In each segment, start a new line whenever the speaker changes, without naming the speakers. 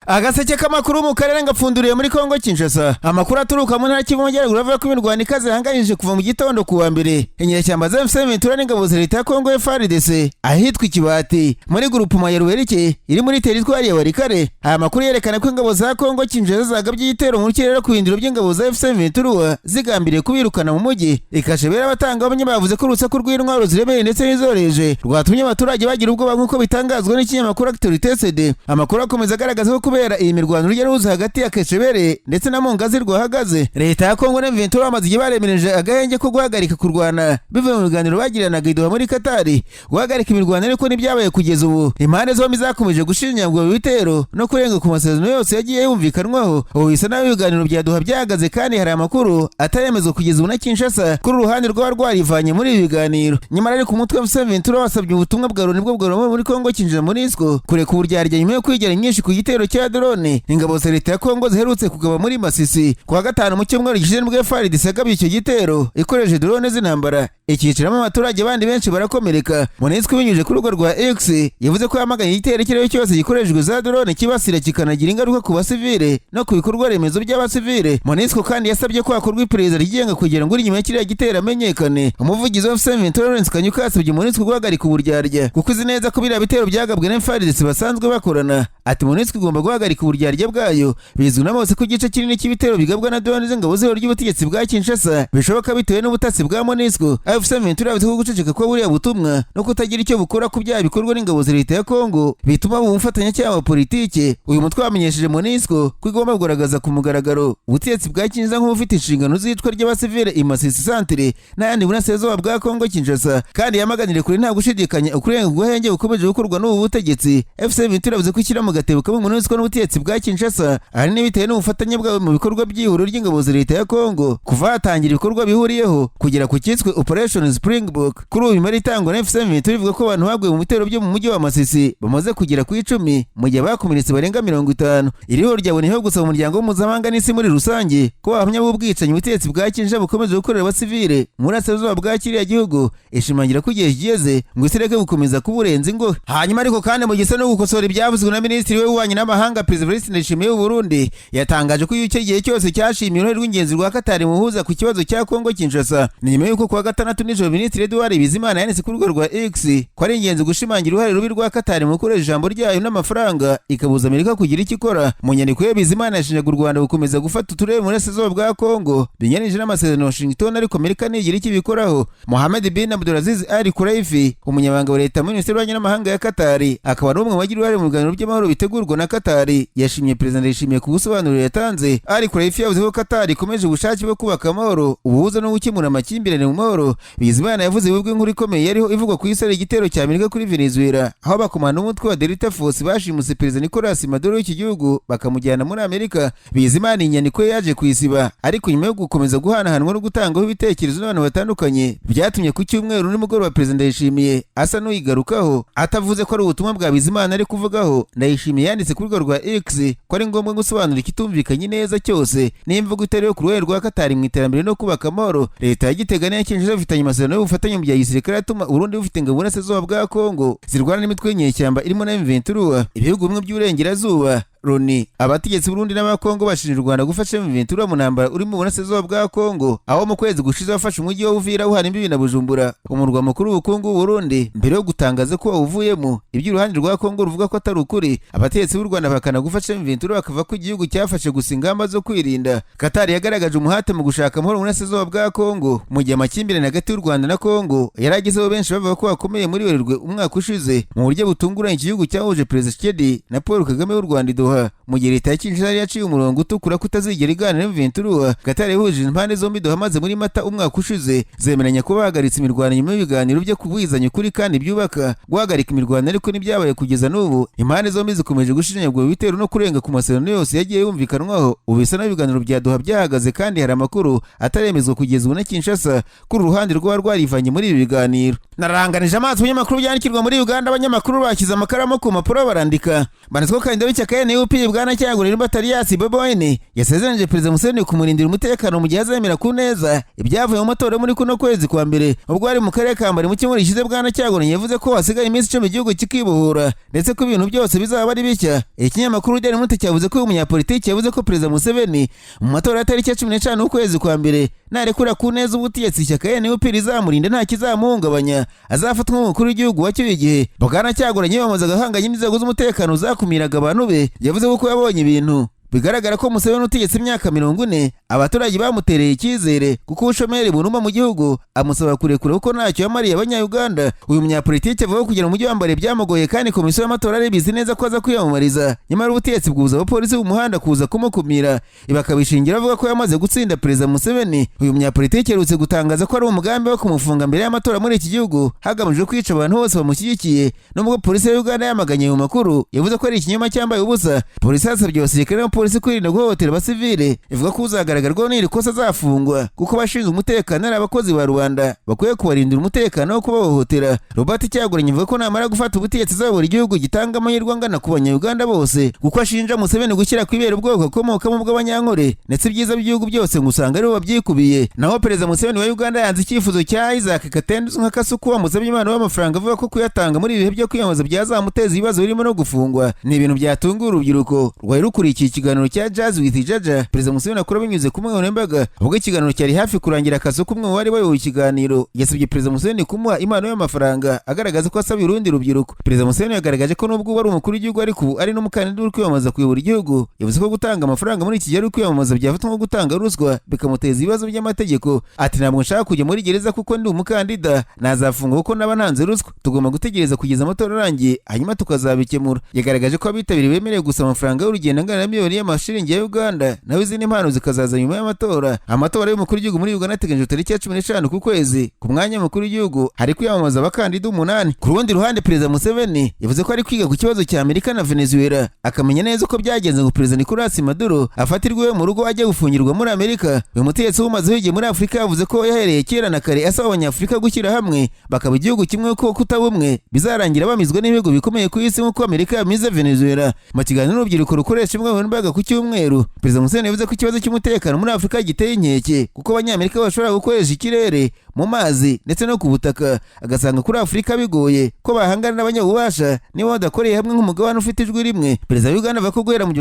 Agaseke k'amakuru mu karere ngapfunduriye muri Kongo Kinshasa. Amakuru aturuka mu ntara Kivu Majyaruguru avuga ko imirwano ikaze yahanganyije kuva mu gitondo ku wa mbere inyeshyamba za M23 n'ingabo za leta ya Kongo FARDC ahitwa Ikibati muri groupement ya Ruberike iri muri teritwari ya Walikale. Aya makuru yerekana ko ingabo za Kongo Kinshasa zagabye igitero mu kirere ku bindiro by'ingabo za M23 zigambiriye kubirukana mu mujyi. Ikashebera abatangabuhamya bavuze ko urusaku rw'intwaro ziremereye ndetse n'izoroheje rwatumye abaturage bagira ubwoba, nk'uko bitangazwa n'ikinyamakuru Actualité CD. Amakuru akomeza agaragaza ko kubera iyi mirwano urujya n'uruza hagati ya Keshebere ndetse na Mungazi rwahagaze. Leta ya Kongo na M23 bamaze igihe baremereje agahenge ko guhagarika kurwana bivuye mu biganiro bagiranaga i Doha muri Katari. Guhagarika imirwano ariko ntibyabaye kugeza ubu. Impande zombi zakomeje gushinyagura ibitero no kurenga ku masezerano yose yagiye yumvikanwaho. Ubu bisa naho ibiganiro bya Doha byahagaze, kandi hari amakuru ataremezwa kugeza ubu na Kinshasa kuri uruhande rwaba rwarivanye muri ibi biganiro. Nyamara ariko umutwe wa M23 wasabye ubutumwa bwa Loni bwo bwa muri Kongo Kinshasa, MONUSCO, kureka uburyarya nyuma yo kwigera nyinshi ku gitero cya drone ingabo za leta ya Kongo ziherutse kugaba muri Masisi. Ku wa gatanu mu cyumweru gishize nibwo FARDC yagabye icyo gitero ikoresheje drone z'intambara, icyiciramo abaturage bandi benshi barakomereka. MONUSCO binyujije ku rubuga rwa X yavuze ko yamaganye igitero icyo ari cyo cyose gikoreshejwe za drone kibasira kikanagira ingaruka ku basivile no ku bikorwa remezo by'abasivile. MONUSCO kandi yasabye ko hakorwa iperereza ryigenga kugira ngo uri inyuma ya kiriya gitero amenyekane. Umuvugizi wa M23 Lawrence Kanyuka yasabye MONUSCO guhagarika uburyarya kuko izi neza ko biriya bitero byagabwe na FARDC basanzwe bakorana. Ati: "MONUSCO igomba guhagarika uburyarya bwayo. Bizwi na bose ko igice kinini cy'ibitero bigabwa na drone z'ingabo z'ihuriro ry'ubutegetsi bwa Kinshasa bishoboka bitewe n'ubutasi bwa MONUSCO." AFC M23 yavuze ko guceceka kwa buriya butumwa no kutagira icyo bukora ku byaha bikorwa n'ingabo za leta ya Kongo bituma mu bufatanyacyaha wa politike. Uyu mutwe wamenyesheje MONUSCO ko igomba kugaragaza ku mugaragaro ubutegetsi bwa Kinshasa nk'ubufite inshingano z'icwa ry'abasivile i Masisi Centre n'ayandi burasirazuba bwa Kongo Kinshasa, kandi yamaganire kure nta gushidikanya ukurenga guhenge gukomeje gukorwa n'ubu butegetsi. AFC M23 yavuze ko ishyira mu gatebo kamwe MONUSCO n'ubutegetsi bwa Kinshasa, ahanini bitewe n'ubufatanye bwabo mu bikorwa by'ihuriro ry'ingabo za leta ya Kongo kuva hatangira ibikorwa bihuriyeho kugera ku cyiswe Operation Springbok. Kuri ubu imibare itangwa na AFC M23 ivuga ko abantu baguye mu bitero byo mu mujyi wa Masisi bamaze kugera ku 10, mu gihe bakomeretse barenga 50. Iri huriro ryaboneyeho gusaba umuryango mpuzamahanga n'isi muri rusange ko bahamya b'ubwicanyi ubutegetsi bwa Kinshasa bukomeje gukorera abasivile mu burasirazuba bwa kiriya gihugu, ishimangira ko igihe kigeze ngo isi ireke gukomeza kuburenza ingohe. Hanyuma ariko kandi mu gisa no gukosora ibyavuzwe na minisitiri w'ububanyi n'amahanga, Perezida Evariste Ndayishimiye w'u Burundi yatangaje ko icyo gihe cyose cyashimiye uruhare rw'ingenzi rwa Katari mu buhuza ku kibazo cya Kongo Kinshasa. Ni nyuma y'uko kuwa gatandatu nijoro Minisitiri Edouard Bizimana yanditse ku rubuga rwa X ko ari ingenzi gushimangira uruhare rubi rwa Katari mu gukoresha ijambo ryayo n'amafaranga ikabuza Amerika kugira icyo ikora. Mu nyandiko ye, Bizimana yashinjaga u Rwanda gukomeza gufata uturere mu burasirazuba bwa Kongo binyuranyije n'amasezerano ya Washington, ariko Amerika ntigira icyo ibikoraho. Mohamed bin Abdulaziz Al Khulaifi, umunyamabanga wa leta muri minisiteri y'ububanyi n'amahanga ya Katari, akaba n'umwe mu bagira uruhare mu biganiro by'amahoro bitegurwa na Katari, yashimye Perezida Ndayishimiye ku busobanuro yatanze. Al Khulaifi yavuze ko Katari ikomeje ubushake bwo kubaka amahoro, ubuhuza no gukemura amakimbirane mu mahoro. Bizimana yavuze ubwo inkuru ikomeye yariho ivugwa ku isi ari igitero cya Amerika kuri Venezuela, aho abakomando b'umutwe wa Delta Force bashimuse Perezida Nicolas Maduro w'iki gihugu bakamujyana muri Amerika. Bizimana inyandiko ye yaje kuyisiba, ariko nyuma yo gukomeza guhanahanwa no gutangaho ibitekerezo n'abantu batandukanye, byatumye ku cyumweru nimugoroba Perezida Ndayishimiye asa n'uyigarukaho atavuze ko ari ubutumwa bwa Bizimana ari kuvugaho. Ndayishimiye yanditse ku rubuga rwa X ko ari ngombwa gusobanura ikitumvikanye neza cyose n'imvugo itari yo ku ruhare rwa Katari mu iterambere no kubaka amahoro. Leta ya Gitega n'iya Kinshasa bifitanye amasezerano y'ubufatanye mu bya gisirikare atuma Uburundi bufite ingabo burasirazuba bwa Kongo zirwana n'imitwe y'inyeshyamba irimo na M23. Ibihugu bimwe by'uburengerazuba, Loni, abategetsi Burundi n'Abakongo bashinja u Rwanda gufasha M23 mu ntambara uri mu burasirazuba bwa Kongo, aho mu kwezi gushize wafashe umujyi wa Uvira uhana imbibi na Bujumbura, umurwa mukuru w'ubukungu w'u Burundi, mbere yo gutangaza ko wawuvuyemo, ibyo uruhande rwa Kongo ruvuga ko atari ukuri. Abategetsi b'u Rwanda bakana gufasha M23, bakavuga ko igihugu cyafashe gusa ingamba zo kwirinda. Qatar yagaragaje umuhate mu gushaka amahoro mu burasirazuba bwa Kongo mu gihe amakimbirane hagati y'u Rwanda na Kongo yari agezeho benshi bavuga ko bakomeye muri Werurwe umwaka ushize. Mu buryo butunguranye, iki gihugu cyahuje Perezida Tshisekedi na Paul Kagame w'u Rwanda i Doha, mu gihe leta ya Kinshasa yari yaciye umurongo utukura ko utazigera iganira na M23. Qatar yahuje impande zombi Doha, maze muri Mata umwaka ushize zemeranya kuba bahagaritse imirwano nyuma y'ibiganiro byo kubwizanya ukuri kandi byubaka. Guhagarika imirwano ariko ntibyabaye kugeza n'ubu. Impande zombi zikomeje gushinyagura ibitero no kurenga ku masezerano yose yagiye yumvikanwaho. Ubu bisa naho ibiganiro bya Doha byahagaze, kandi hari amakuru ataremezwa kugeza ubu na Kinshasa kuri uruhande rwaba rwarivanye muri ibi biganiro. Naranganije amaso ibinyamakuru byandikirwa muri Uganda. Abanyamakuru bashyize amakaramu ku mpapuro barandika, banditse ko kandida w'ishyaka NUP, Bwana Kyagulanyi Robert Bobi Wine, yasezeranyije Perezida Museveni kumurindira umutekano mu gihe azemera ku neza ibyavuye mu matora yo muri kuno kwezi kwa mbere. Ubwo ari mu karere ka Mbare mu cyumweru gishize, Bwana Kyagulanyi yavuze ko hasigaye iminsi 10 igihugu kikibohora, ndetse ko ibintu byose bizaba ari bishya. Ikinyamakuru Daily Monitor cyavuze ko uyu munyapolitiki yavuze ko Perezida Museveni mu matora ya tariki ya 15 ukwezi kwa mbere narekura ku neza ubutegetsi, ishyaka NUP rizamurinda, nta kizamuhungabanya, azafatwa nk'umukuru w'igihugu wacyuye igihe. Bwana Kyagulanyi yiyamamazaga ahanganye n'inzego z'umutekano zakumiraga abantu be. Yavuze ko yabonye ibintu bigaragara ko Museveni utegetse imyaka 40, abaturage bamutereye icyizere kuko ubushomeri buruma mu gihugu, amusaba kurekura kuko ntacyo yamariye Abanyayuganda. Uyu munyapolitiki avuga ko kugera mu mujyi wa Mbare byamugoye, kandi komisiyo y'amatora aribizi neza ko aza kwiyamamariza, nyamara ubutegetsi bwuza abapolisi b'umuhanda kuza kumukumira, ibi akabishingira avuga ko yamaze gutsinda Perezida Museveni. Uyu munyapolitiki aherutse gutangaza ko ari umugambi wo kumufunga mbere y'amatora muri iki gihugu, hagamijwe kwica abantu bose bamushyigikiye. Nubwo polisi ya Uganda yamaganye ayo makuru, yavuze ko ari ikinyoma cyambaye ubusa. Polisi yasabye abasirikare n'abapolisi kwirinda guhohotera abasivile, ivuga ko uzagaragarwaho n'iri kosa azafungwa, kuko abashinzwe umutekano ari abakozi ba rubanda, bakwiye kubarindira umutekano wo kubahohotera. Robert Kyagulanyi avuga ko namara gufata ubutegetsi azayobora igihugu gitanga amahirwe angana ku Banyayuganda bose, kuko ashinja Museveni gushyira ku ibere ubwoko akomokamo bw'Abanyankore, ndetse ibyiza by'igihugu byose ngo usanga aribo babyikubiye. Naho Perezida Museveni wa Uganda yanze icyifuzo cya Isaac Katende uzwi nka Kasuku wamusabye impano y'amafaranga, avuga ko kuyatanga muri ibi bihe byo kwiyamamaza byazamuteza ibibazo birimo no gufungwa. Ni ibintu byatunguye urubyiruko rwari rukurikiye ikiganiro cya Jazz with Jaja Perezida Museveni akora binyuze ku nkoranyambaga. Ubwo ikiganiro cyari hafi kurangira, Kasuku, umwe mu bari bayoboye ikiganiro, yasabye Perezida Museveni kumuha impano y'amafaranga, agaragaza ko asaba urundi rubyiruko. Perezida Museveni yagaragaje ko nubwo ubu ari umukuru w'igihugu, ariko ubu ari n'umukandida uri kwiyamamaza kuyobora igihugu. Yavuze ko gutanga amafaranga muri iki gihe ari kwiyamamaza byafatwa nko gutanga ruswa, bikamuteza ibibazo by'amategeko. Ati: "Ntabwo nshaka kujya muri gereza kuko ndi umukandida, nazafungwa kuko naba ntanze ruswa. Tugomba gutegereza kugeza amatora arangiye, hanyuma tukazabikemura." Yagaragaje ko abitabiriye bemerewe gusa amafaranga y'urugendo angana na miliyoni y'amashiringi ya Uganda, naho izindi mpano zikazaza nyuma y'amatora. Amatora y'umukuru w'igihugu muri Uganda ateganyijwe tariki ya 15 ku kwezi. Ku mwanya w'umukuru w'igihugu hari kwiyamamaza abakandida umunani. Ku rundi ruhande, Perezida Museveni yavuze ko ari kwiga ku kibazo cya Amerika na Venezuela, akamenya neza uko byagenze ngo Perezida Nicolas Maduro afatirwe iwe mu rugo ajye gufungirwa muri Amerika. Uyu mutegetsi umazeho igihe muri Afurika yavuze ko yahereye kera na kare asaba Abanyafurika gushyira hamwe bakaba igihugu kimwe, kuko kutaba umwe bizarangira bamizwe n'ibihugu bikomeye ku isi nk'uko Amerika yamize Venezuela. Mu kiganiro n'urubyiruko rukoresha imbuga nkoranyambaga ku cyumweru, Perezida Museveni yavuze ko ikibazo cy'umutekano muri Afurika giteye inkeke, kuko Abanyamerika bashobora gukoresha ikirere, mu mazi ndetse no ku butaka, agasanga kuri Afurika bigoye ko bahangana n'abanyabubasha niba badakoreye hamwe nk'umugabane ufite ijwi rimwe. Perezida wa Uganda avuga ko guhera mu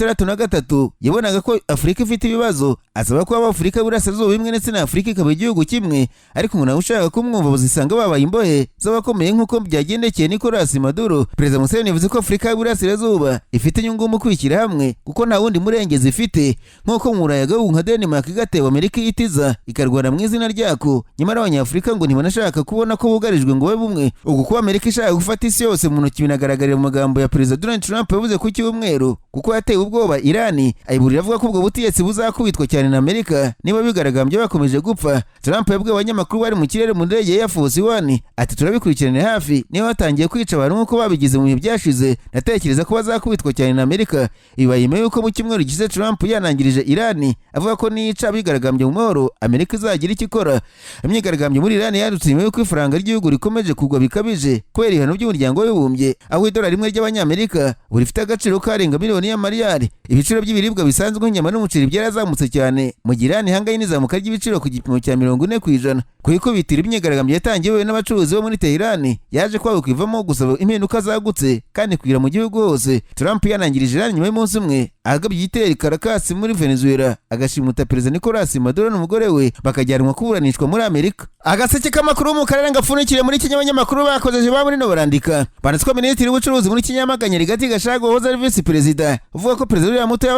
1963 yabonaga ko Afurika ifite ibibazo, asaba ko Afurika y'Uburasirazuba imwe ndetse na Afurika ikaba igihugu kimwe, ariko umuntu ushaka kumwumva bazisanga babaye imbohe z'abakomeye nk'uko byagendekeye Nicolas Maduro. Perezida Museveni yavuze ko Afurika y'Uburasirazuba ifite inyungu mu kwishyira hamwe, kuko nta wundi murengezi ifite, nk'uko mu Burayi agahugu nka Denmark gatewe Amerika ihitiza ikarwana mu izina ryako, nyamara Abanyafurika ngo ntibanashaka kubona ko bugarijwe ngo babe bumwe. Uku kuba Amerika ishaka gufata isi yose mu ntoki binagaragarira mu magambo ya Perezida Donald Trump yavuze ku cyumweru, kuko yatewe ubwoba Irani, ayiburira avuga ko ubwo butegetsi buzakubitwa cyane na Amerika niba bigaragambye bakomeje gupfa. Trump yabwiye abanyamakuru bari mu kirere mu ndege ya Air Force One ati: "Turabikurikiranira hafi. Niba batangiye kwica abantu nk'uko babigize mu bihe byashize, ndatekereza ko bazakubitwa cyane na Amerika." Bibaye nyuma y'uko mu cyumweru gishize Trump yanangirije Irani, avuga ko niyica abigaragambye mu mahoro, Amerika izagira icyo ikora. Imyigaragambyo muri Irani yadutse nyuma y'uko ifaranga ry'igihugu rikomeje kugwa bikabije kubera ibihano by'Umuryango w'Abibumbye, aho idolari rimwe ry'Abanyamerika ubu rifite agaciro karenga miliyoni y'amariyari. Ibiciro by'ibiribwa bisanzwe nk'inyama n'umuceri byarazamutse cyane, mu gihe Irani ihanganye n'izamuka ry'ibiciro ku gipimo cya 40%. Ku ikubitiro, imyigaragambyo yatangiwe n'abacuruzi bo muri Teherani yaje kwaguka ivamo gusaba impinduka zagutse kandi kwira mu gihugu hose. Trump yanangirije Irani nyuma y'umunsi umwe agabye igitero i Caracas muri Venezuela, agashimuta Perezida Nicolas Maduro n'umugore we bakajyanwa kuburanishwa muri Amerika. Agaseke k'amakuru mu karere gapfundikiriye muri Kenya, abanyamakuru bakozeje ba muri no barandika, banditse ko minisitiri w'ubucuruzi muri Kenya yamaganye Rigathi Gachagua wahoze ari visi perezida, uvuga ko Perezida William Ruto yaba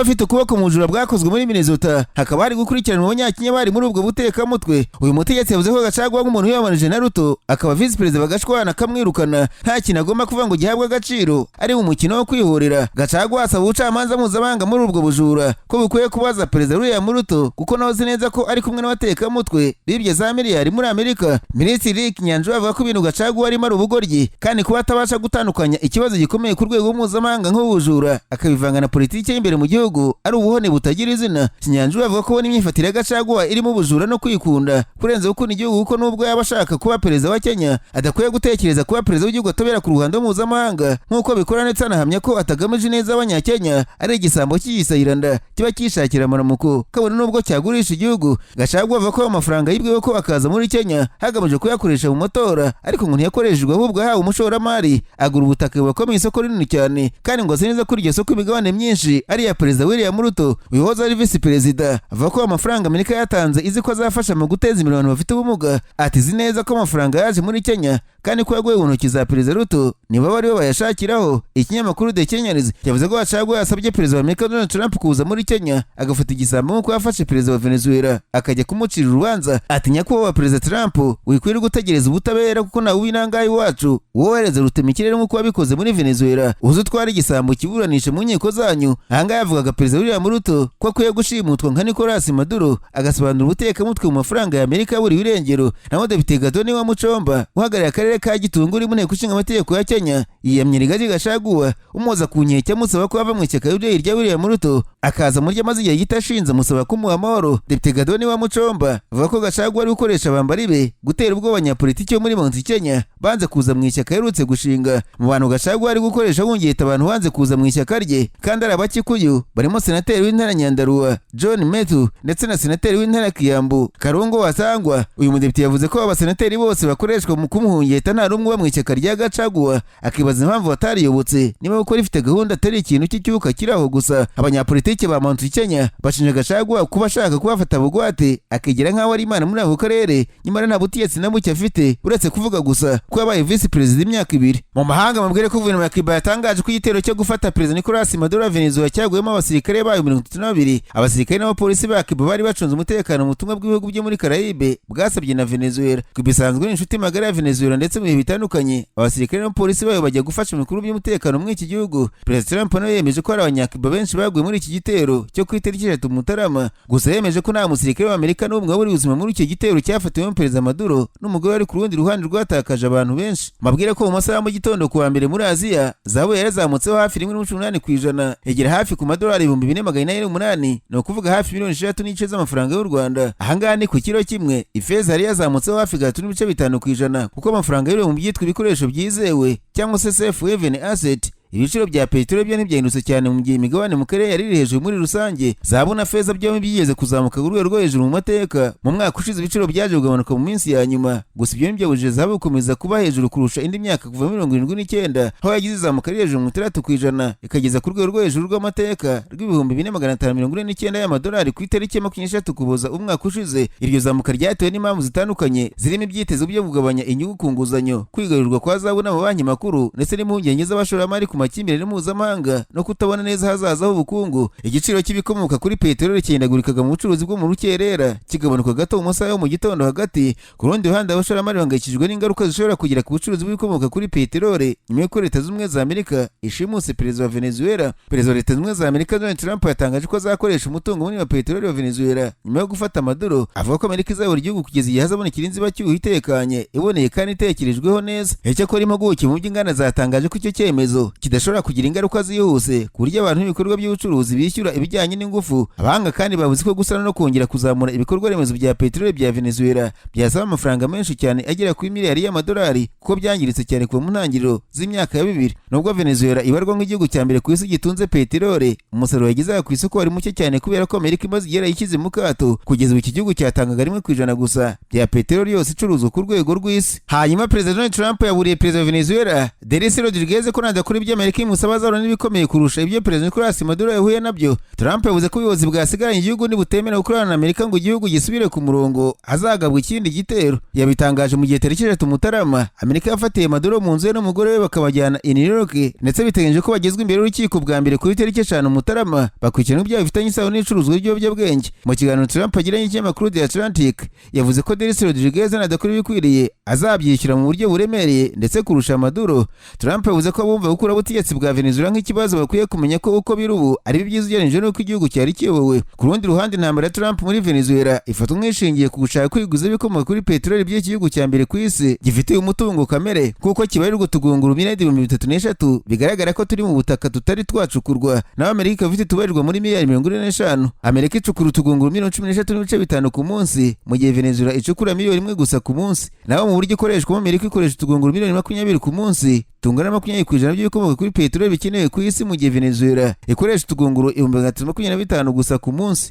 afite ukuboko mu bujura bwakozwe muri Minnesota, hakaba hari gukurikiranwa Abanyakenya bari muri ubwo butekamutwe. Uyu mutegetsi yavuze ko Gachagua, nk'umuntu wiyamamarije na Ruto akaba visi perezida, bagashwana akamwirukana, nta kintu agomba kuvuga ngo gihabwe agaciro, ari mu mukino wo kwihorera. Gachagua asaba ubucamanza mpuzamahanga muri ubwo bujura ko bukwiye kubaza Perezida William Ruto, kuko nawe azi neza ko ari kumwe n'abatekamutwe. Bibye za miliyari muri Amerika. Minisitiri Kinyanjui avuga ko ibintu Gachagua arimo ari ubugoryi, kandi kuba atabasha gutandukanya ikibazo gikomeye ku rwego mpuzamahanga nk'ubujura akabivanga na politiki y'imbere mu gihugu ari ubuhone butagira izina. Kinyanjui avuga ko n'imyifatire ya Gachagua irimo ubujura no kwikunda kurenza gukunda igihugu, kuko nubwo yaba ashaka kuba perezida wa Kenya adakwiye gutekereza kuba perezida w'igihugu atobera ku ruhando mpuzamahanga nk'uko bikora, ndetse anahamya ko atagamije neza Abanyakenya, ari igisambo cy'iyisayiranda kiba cyishakira amaramuko kabone nubwo cyagurisha igihugu. Gachagua avuga ko amafaranga yibwe ko akaza muri Kenya hagamijwe kuyakoresha mu matora, ariko ngo ntiyakoreshejwe, ahubwo yahawe umushoramari agura ubutaka bubakwa mu isoko rinini cyane, kandi ngo azi neza ko iryo soko imigabane myinshi ari iya Perezida William Ruto uyu ari visi perezida. Avuga ko amafaranga Amerika yatanze izi ko azafasha mu guteza imbere abantu bafite ubumuga. Ati izi neza ko amafaranga yaje muri Kenya kandi ko yaguye mu ntoki za Perezida Ruto, niba aribo bayashakiraho. Ikinyamakuru The Kenyans cyavuze ko Gachagua yasabye Perezida wa Amerika Donald Trump kuza muri Kenya agafata igisambo nk'uko yafashe perezida wa Venezuela akajya kumucira urubanza. Ati nyakubahwa Perezida Trump, wikwiriye gutegereza ubutabera kuko nawe ubinangaye iwacu, wohereza rutema ikirere nk'uko wabikoze muri Venezuela, uze utware igisambo kiburanishe mu nkiko zanyu. Ahangaha yavugaga Perezida William Ruto ko akwiye gushimutwa nka Nicolas Maduro agasobanura ubutekamutwe mu mafaranga ya Amerika buri birengero. Naho Depite Gathoni Wamuchomba uhagarariye akarere ka Gitunguri mu nteko ishinga amategeko ya Kenya yiyamye Rigathi Gachagua umuhoza ku nkeke, amusaba ko ava mu ishyaka UDA rya William Ruto akaza muri amaze igihe gito ashinze, amusaba kumuha amahoro. Depite Gathoni Wamuchomba avuga ko Gachagua ari gukoresha abambari be gutera ubwoba abanyapolitiki bo muri Mount Kenya banze kuza mu ishyaka aherutse gushinga. Mu bantu Gachagua ari gukoresha bungeta abantu banze kuza mu ishyaka rye kandi ari Abakikuyu barimo Senateri w'intara Nyandarua John Methu ndetse na Senateri w'intara Kiambu Karungo Wa Thang'wa. Uyu mudepite yavuze ko abasenateri bose bakoreshwa mu kumuhungeta nta n'umwe uba mu ishyaka rya Gachagua, akibaza impamvu batariyobotse niba kuko rifite gahunda atari ikintu cy'icyuka kiri aho gusa. Abanyapolitiki ba Mount Kenya bashinja Gachagua kuba ashaka kubafata bugwate akigira nk'aho ari Imana muri ako karere, nyamara nta butegetsi na buke afite uretse kuvuga gusa ko yabaye visi perezida imyaka 2. Mu mahanga, mubwire ko guverinoma ya Cuba yatangaje ko igitero cyo gufata Perezida Nicolas Maduro wa Venezuela cyaguyemo abasirikare bayo 32. Abasirikare n'abapolisi ba Cuba bari bacunze umutekano mu butumwa bw'ibihugu byo muri Caraïbe bwasabye na Venezuela. Cuba isanzwe ari inshuti magara ya Venezuela, ndetse mu bihe bitandukanye abasirikare n'abapolisi bayo bajya gufasha mu bikorwa by'umutekano muri iki gihugu. Perezida Trump nawe yemeje ko hari Abanyacuba benshi baguye muri iki gitero cyo ku itariki 3 Mutarama, gusa yemeje ko nta musirikare w'Amerika n'umwe waburiye ubuzima muri icyo gitero cyafatiwemo Perezida Maduro n'umugore wari ku rundi ruhande rwatakaje abantu benshi. Mabwire ko mu masaha ya mu gitondo ku wa mbere muri Aziya zahabu yarazamutseho hafi 1.8% igera hafi ku madolari 4808, ni ukuvuga hafi miliyoni 6.5 z'amafaranga y'u Rwanda. Ahangaha ni ku kiro kimwe. Ifeza yari yazamutseho hafi 3.5%, kuko amafaranga y'euro mu byitwa ibikoresho byizewe cyangwa se safe haven asset. Ibiciro bya peteroli byo ntibyahindutse cyane, mu gihe imigabane mu karere yari iri hejuru muri rusange. Zahabu na feza byombi byigeze kuzamuka ku rwego rwo hejuru mu mateka. Mu mwaka ushize ibiciro byaje kugabanuka mu minsi ya nyuma, gusa ibyo ntibyabujije zahabu gukomeza kuba hejuru kurusha indi myaka kuva 79, aho yagize izamuka riri hejuru 60% ikageza ku rwego rwo hejuru rw'amateka rw'ibihumbi 4,549 y'amadolari ku itariki ya 23 Ukuboza umwaka ushize. Iryo zamuka ryatewe n'impamvu zitandukanye zirimo ibyitezo byo kugabanya inyungu ku nguzanyo, kwigarurirwa kwa zahabu n'amabanki makuru, ndetse n'impungenge z'abashoramari ku makimbirane mpuzamahanga no kutabona neza ahazaza h'ubukungu. Igiciro cy'ibikomoka kuri peteroli cyahindagurikaga mu bucuruzi bwo mu rukerera, kigabanuka gato mu masaha yo mu gitondo hagati. Ku rundi ruhande, abashoramari bahangayikishijwe n'ingaruka zishobora kugira ku bucuruzi bw'ibikomoka kuri peteroli nyuma y'uko Leta Zunze Ubumwe za Amerika ishimuse perezida wa Venezuela. Perezida wa Leta Zunze Ubumwe za Amerika Donald Trump yatangaje ko azakoresha umutungo munini wa peteroli wa Venezuela nyuma yo gufata Maduro, avuga ko Amerika izayobora igihugu kugeza igihe hazabonekera inzibacyuho itekanye, iboneye kandi itekerejweho neza. Icyakora impuguke mu by'inganda zatangaje ko icyo cyemezo kidashobora kugira ingaruka zihuse ku buryo abantu n'ibikorwa by'ubucuruzi bishyura ibijyanye n'ingufu. Abahanga kandi bavuze ko gusana no kongera kuzamura ibikorwa remezo bya peteroli bya Venezuela byasaba amafaranga menshi cyane agera kuri miliyari y'amadolari, kuko byangiritse cyane kuva mu ntangiriro z'imyaka ya 2000. Nubwo Venezuela ibarwa nk'igihugu cya mbere ku isi gitunze peteroli, umusaruro yagezaga ku isoko wari muke cyane kubera ko Amerika imaze igihe yarayishyize mu kato. Kugeza ubu iki gihugu cyatangaga 1% gusa bya peteroli yose icuruzwa ku rwego rw'isi. Hanyuma Perezida Donald Trump yaburiye Perezida wa Venezuela Delcy Rodriguez ko nadakora ibyo Amerika imusaba azahura n'ibikomeye kurusha ibyo Perezida Nicolas Maduro yahuye nabyo. Trump yavuze ko ubuyobozi bwasigaranye igihugu nibutemera gukorana na Amerika ngo igihugu gisubire ku murongo hazagabwa ikindi gitero. Yabitangaje mu gihe tariki 3 Mutarama Amerika yafatiye Maduro mu nzu ye n'umugore we bakabajyana i New York, ndetse biteganyije ko bagezwa imbere y'urukiko bwa mbere kuri tariki 5 Mutarama bakurikiranwa ibyaha bifitanye isano n'icuruzwa ry'ibiyobyabwenge. Mu kiganiro Trump agiranye n'ikinyamakuru The Atlantic, yavuze ko Delcy Rodriguez nadakora ibikwiriye azabyishyura mu buryo buremereye ndetse kurusha Maduro. Trump yavuze ko abumva gukura ubutegetsi ubutegetsi bwa Venezuela nk'ikibazo bakwiye kumenya ko uko biri ubu ari byiza ugereranyije n'uko igihugu cyari kiyobowe. Ku rundi ruhande, intambara ya Trump muri Venezuela ifatwa nk'ishingiye ku gushaka kwiguza ibikomoka kuri peteroli by'iki gihugu cya mbere ku isi gifite umutungo kamere, kuko kibarirwa utugunguru miliyari 3003 bigaragara ko turi mu butaka tutari twacukurwa, naho Amerika ikaba ifite tubarirwa muri miliyari 45. Amerika icukura utugunguru miliyoni 13.5 ku munsi, mu gihe Venezuela icukura miliyoni 1 gusa ku munsi. Naho mu buryo ikoreshwamo, Amerika ikoresha utugunguru miliyoni 20 ku munsi, tungana na 20% by'ibikomoka kuri peteroli bikenewe ku isi, mu gihe Venezuela ikoresha utugunguru 325 gusa ku munsi.